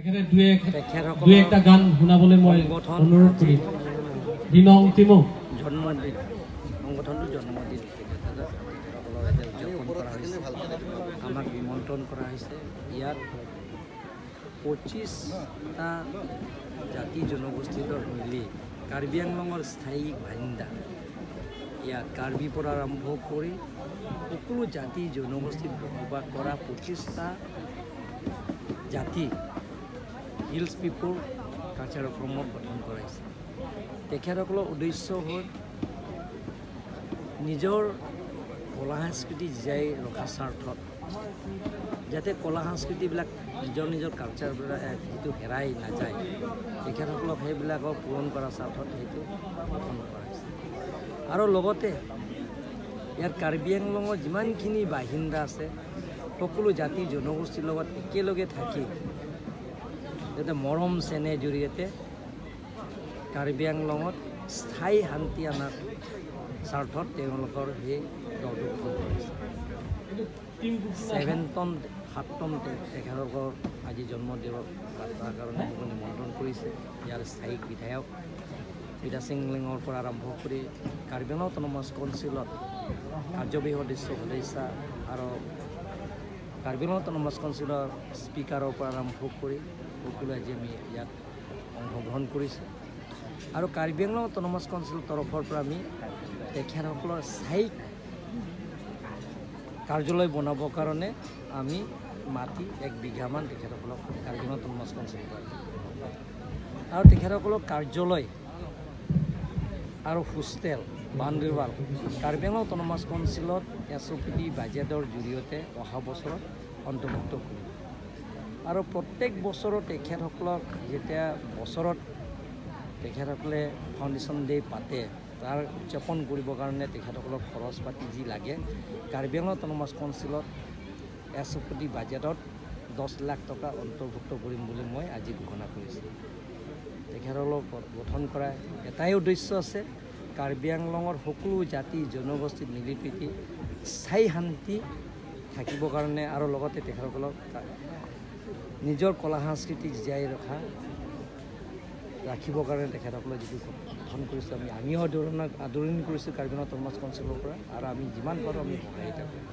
তেখেতে দুই এক তেখেতসকলৰ দুই একটা গান শুনাবলৈ মই সংগঠন অনুৰোধ কৰিম। দিনং তিমুং। জন্মদিন, সংগঠনটোৰ জন্মদিন তেখেতসকলৰ ইয়াতে উদযাপন কৰা হৈছে। আমাক নিমন্ত্ৰণ কৰা হৈছে। ইয়াত 25টা জাতি জনগোষ্ঠীৰ মিলি কাৰ্বি আংলঙৰ স্থায়ী বাসিন্দা, ইয়াত কাৰ্বিৰ পৰা আৰম্ভ কৰি সকলো জাতি জনগোষ্ঠীত বসবাস কৰা 25টা জাতি হিলছ পিপুল কালচাৰেল ফ'ৰামত গঠন কৰা হৈছে। তেখেতসকলৰ উদ্দেশ্য হ'ল নিজৰ কলা সংস্কৃতি জীয়াই ৰখাৰ স্বাৰ্থত, যাতে কলা সংস্কৃতিবিলাক নিজৰ নিজৰ কালচাৰবিলাক যিটো হেৰাই নাযায়, তেখেতসকলক সেইবিলাকক পূৰণ কৰাৰ স্বাৰ্থত সেইটো গঠন কৰা হৈছে। আৰু লগতে ইয়াত কাৰ্বি আংলঙৰ যিমানখিনি বাসিন্দা আছে, সকলো জাতি জনগোষ্ঠীৰ লগত একেলগে থাকি যাতে মৰম চেনেহ জৰিয়তে কাৰ্বি আংলঙত স্থায়ী শান্তি অনাৰ স্বাৰ্থত তেওঁলোকৰ সেই দলটো গঠন কৰা হৈছে। ছেভেনতম সাততম তেখেতলোকৰ আজি জন্মদিৱস, তাৰ কাৰণে মোক নিমন্ত্ৰণ কৰিছে। ইয়াৰ স্থায়ী বিধায়ক পিতা সিংলিঙৰ পৰা আৰম্ভ কৰি কাৰ্বি আংলং অট'নমাছ কাউন্সিলত কাৰ্যবাহী সদস্য সদস্যা আৰু কাৰ্বি আংলং অট'নমাছ কাউন্সিলৰ স্পীকাৰৰ পৰা আৰম্ভ কৰি সকলোৱে আজি আমি ইয়াত অংশগ্ৰহণ কৰিছোঁ। আৰু কাৰ্বি আংলং অট'নমাছ কাউন্সিলৰ তৰফৰ পৰা আমি তেখেতসকলৰ স্থায়ী কাৰ্যালয় বনাবৰ কাৰণে আমি মাটি 1 বিঘামান তেখেতসকলক কাৰ্বি আংলং অট'নমাছ কাউন্সিলৰ পৰা দিম। আৰু তেখেতসকলৰ কাৰ্যালয় আৰু hostel boundary Karbi Anglong autonomous কাউন্সিলত এছঅ'পিডি বাজেটৰ জৰিয়তে অহা বছৰত অন্তৰ্ভুক্ত কৰিম। আৰু প্ৰত্যেক বছৰত তেখেতসকলক যেতিয়া বছৰত তেখেতসকলে ফাউণ্ডেশ্যন ডে' পাতে, তাৰ উদযাপন কৰিবৰ কাৰণে তেখেতসকলক খৰচ পাতি যি লাগে, কাৰ্বি আংলং অট'নমাছ কাউন্সিলত এছঅ'পিডি বাজেটত 10 লাখ টকা অন্তৰ্ভুক্ত কৰিম বুলি মই আজি ঘোষণা কৰিছোঁ। তেখেতসকলক গঠন কৰা এটাই উদ্দেশ্য আছে, কাৰ্বি আংলঙৰ সকলো জাতি জনগোষ্ঠীত মিলি প্ৰীতি স্থায়ী শান্তি থাকিবৰ কাৰণে আৰু লগতে তেখেতসকলক নিজৰ কলা সংস্কৃতি জীয়াই ৰাখিবৰ কাৰণে তেখেতসকলে যিটো গঠন কৰিছোঁ, আমিও আদৰণি কৰিছোঁ কাৰ্বি আংলং অট'নমাছ কাউন্সিলৰ পৰা আৰু আমি যিমান পাৰোঁ আমি সহায়তা কৰিম।